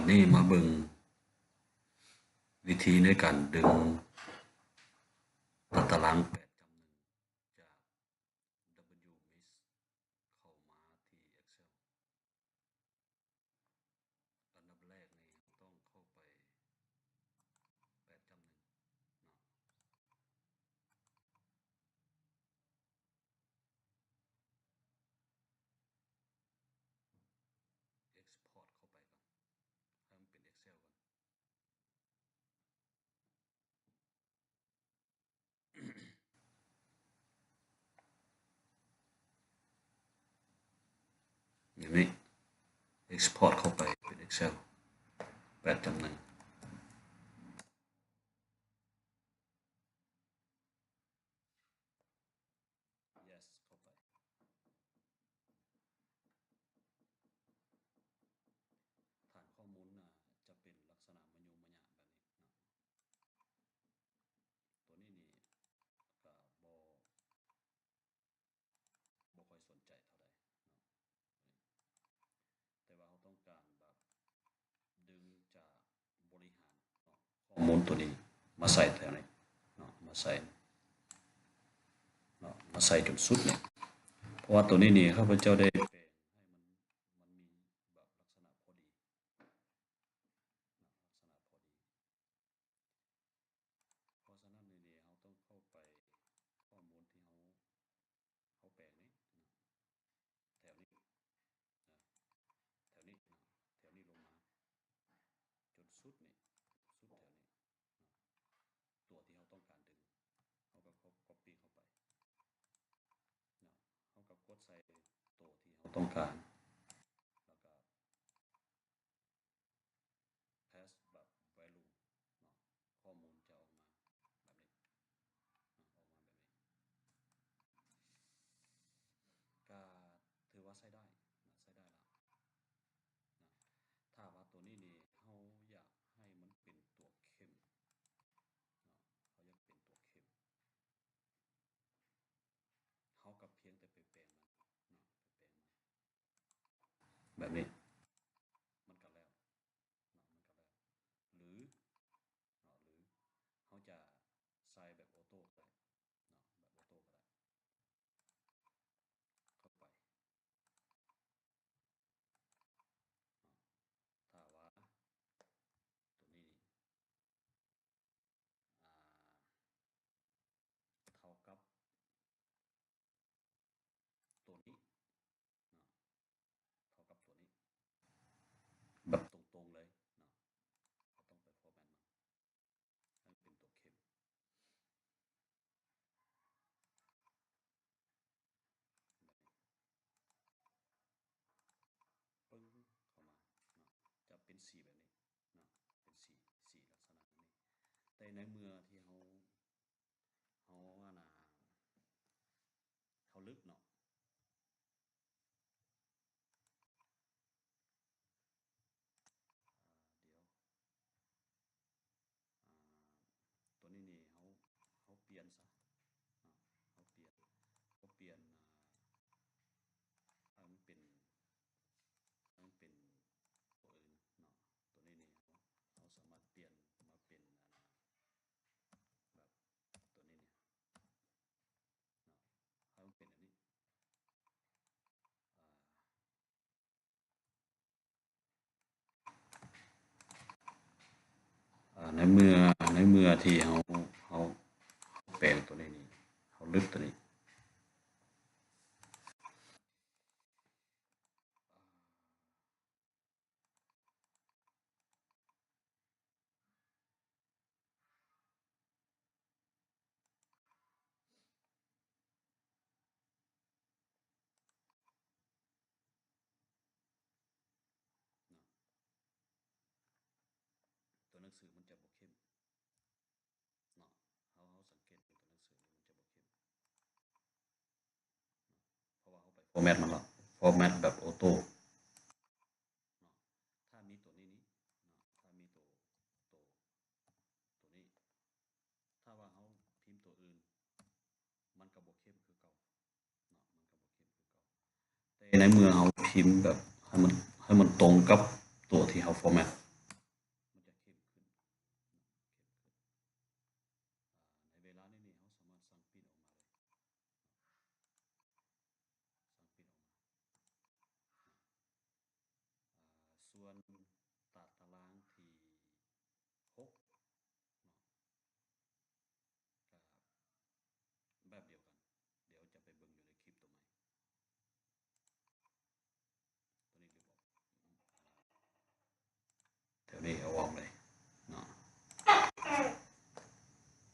ນີ້ມາເບິ່ງວິທີໃນການດຶງຕາຕະລາງແປດກຳໜຶ່ງຈາກ WMIX ເຂົ້າມາທີ່ Excel. ອັນດັບແລກນີ້ເຮົາຕ້ອງເຂົ້າໄປແປດກຳໜຶ່ງເນາະ Export ເຂົ້າໄປກ່ອນ ໃຫ້ມັນເປັນ Excel ກ່ອນ. ແບບນີ້ Export ເຂົ້າໄປເປັນ Excel ແປດກຳໜຶ່ງ. Yes ເຂົ້າໄປ. ຖານຂໍ້ມູນນະ ຈະເປັນລັກສະນະມະຍຸມະຍະແບບນີ້ເນາະ. ຕົວນີ້ນີ້ກະບໍ່ ບໍ່ຄ່ອຍສົນໃຈເທົ່າໃດເນາະ ແຕ່ວ່າເຮົາຕ້ອງການແບບດຶງຈາກບໍລິຫານເນາະ ຂໍ້ມູນຕົວນີ້ມາໃສ່ແຖວນີ້ເນາະ ມາໃສ່ເນາະ ມາໃສ່ຈົນສຸດນີ້ ເພາະວ່າຕົວນີ້ນີ້ ຂ້າພະເຈົ້າໄດ້ແປງໃຫ້ມັນ ມັນມີແບບລັກສະນະພໍດີເນາະ ລັກສະນະພໍດີ. ເພາະສະນັ້ນນີ້ ເຮົາຕ້ອງເຂົ້າໄປຂໍ້ມູນທີ່ເຮົາ ເຮົາແປງນີ້ເນາະ ແຖວນີ້ເນາະ ແຖວນີ້ເນາະ ແຖວນີ້ລົງມາ ຈົນສຸດນີ້ ສຸດແຖວນີ້ເນາະ ຕົວທີ່ເຮົາຕ້ອງການດຶງ ເຮົາກໍ copy ເຂົ້າໄປເນາະ ເຮົາກໍກົດໃສ່ຕົວທີ່ເຮົາຕ້ອງການ ແລ້ວກໍ paste ແບບ value ເນາະ ຂໍ້ມູນຈະອອກມາແບບນີ້ເນາະ ອອກມາແບບນີ້ ກະຖືວ່າໃຊ້ໄດ້ເນາະ ໃຊ້ໄດ້ລະເນາະ. ຖ້າວ່າຕົວນີ້ນີ້ ເຮົາຢາກໃຫ້ມັນເປັນຕົວເຂັ້ມເນາະ ເຮົາຢາກເປັນຕົວເຂັ້ມ ເຮົາກໍພຽງແຕ່ໄປແປງມັນເນາະ ໄປແປງມັນ ແບບນີ້ ມັນກໍແລ້ວເນາະ ມັນກໍແລ້ວ ຫຼືເນາະ ຫຼືເຮົາຈະໃສ່ແບບ auto ກໍໄດ້ເນາະ ແບບ auto ກໍໄດ້ ເຂົ້າໄປເນາະ ຖ້າວ່າຕົວນີ້ນີ້ ອ່າ ເທົ່າກັບຕົວນີ້ເນາະ ເທົ່າກັບຕົວນີ້ ແບບຕົງໆເລີຍເນາະ ເຮົາຕ້ອງໄປ format ມັນໃຫ້ມັນເປັນຕົວເຂັ້ມ ປຶ້ງ ເຂົ້າມາເນາະ ຈະເປັນສີແບບນີ້ເນາະ ເປັນສີ ສີລັກສະນະແບບນີ້ ແຕ່ໃນເມື່ອທີ່ເຮົາ ເຮົາ ອັນນ່າ ເຮົາລຶກເນາະ ດຽວ ອ່າ ຕົວນີ້ນີ້ ເຮົາ ເຮົາປ່ຽນຊະເນາະ ເຮົາປ່ຽນ ເຮົາປ່ຽນ ອ່າ ໃຫ້ມັນເປັນ ໃຫ້ມັນເປັນຕົວອື່ນເນາະ ຕົວນີ້ນີ້ ເຮົາ ເຮົາສາມາດປ່ຽນມາເປັນ ແບບຕົວນີ້ນີ້ເນາະ ໃຫ້ມັນເປັນແບບນີ້ ອ່າ ອ່າ ໃນເມື່ອ ໃນເມື່ອທີ່ເຮົາ ເຮົາ ເຮົາແປງຕົວນີ້ນີ້ ເຮົາລຶກຕົວນີ້ ຕົວໜັງສືມັນຈະບໍ່ເຂັ້ມເນາະ ເຮົາ ເຮົາສັງເກດເບິ່ງຕົວໜັງສືນີ້ມັນຈະບໍ່ເຂັ້ມເນາະ ເພາະວ່າເຮົາໄປ format ມັນແລ້ວ format ແບບ auto ເນາະ ຖ້າມີຕົວນີ້ນີ້ເນາະ ຖ້າມີຕົວ ຕົວ ຕົວນີ້ ຖ້າວ່າເຮົາພິມຕົວອື່ນ ມັນກໍບໍ່ເຂັ້ມຄືເກົ່າເນາະ ມັນກໍບໍ່ເຂັ້ມຄືເກົ່າ ແຕ່ໃນເມື່ອເຮົາພິມແບບໃຫ້ມັນ ໃຫ້ມັນຕົງກັບຕົວທີ່ເຮົາ format ນຕາຕະລາງທີຫົກ